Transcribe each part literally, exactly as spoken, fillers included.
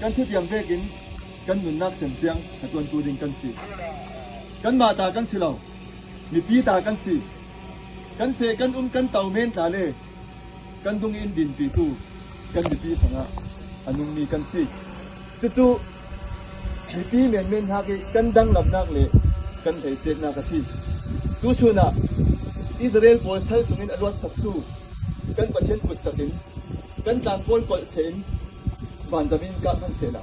kan thutiam vekin kan nunnak cem ciang a tuantu ding kan si. Kanmah ta kan si lo, mipi ta kan si. Kan feh kan um kan tau men tla le kan dung in dinpitu kan mipi sangah a nungmi kan si. Cucu mipi menmen hnak ih kan danglamnak le kan theihciatnak a si. Tusun ah Israel pawl sal sungin a luatsaktu kan Pathian kutsakin kan tlang pawl kolh theih in vanzam in kah hman sehla,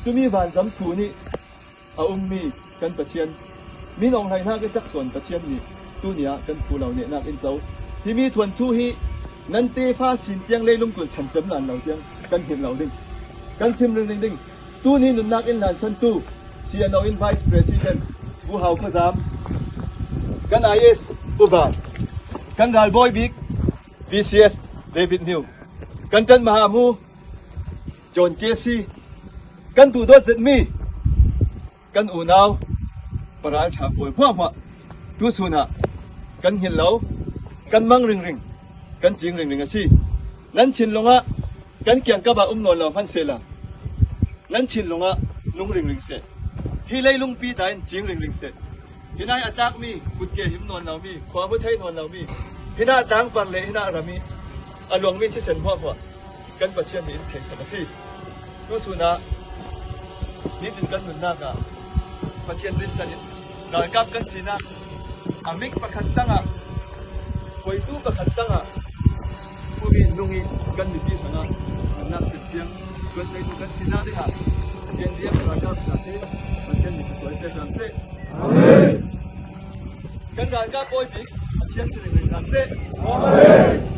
cumi vanzam thu nih a ummi kan Pathian, min awng hlaihnak ih taksuan Pathian nih tuni ah kan phu lo nehnak in co. Himi thuanthu hi nan tefa sin tiang leilung tun san cem lan lo tiang kan hngilh lo ding, kan sim ringring ding. Tuni nunnak in lansantu C N O in Vice President Pu Hau Khua Zam, kan I S Uva, kan ralbawi bik V C S David Hniu, kan ṭan mahamu John K C, kan duhdawt zetmi kan unau paral ṭha pawl hmuahhmuah tusun ah kan hngilh lo, kan mang ringring, kan cing ringring a si. Nan thinlung ah kan kiangkap ah um nawn lo hman sehla, nan thinlung ah nung ringring seh. Hi leilungpi ta in cing ringring seh. Hinai a tlakmi, kutke him nawn lomi, khua hmu thei nawn lomi, hinah tangpang le hinah ram ih a luangmi thisen hmuahhmuah kan Pathian nih in theisak a si. Tusun ah nitin kan nunnak ah Pathian rinsan in ralkap kan sinak a mik pakhat tangah, khuaitu pakhat tangah pumi nung ih kan mipi hrangah nunnak cem ciang tuan theitu kan sinak dingah Pathian riam ralkap zate Pathian nih ka tuai pek hram seh. Amen. Kan ralkap bawi bik Pathian si ringring hram seh. Amen.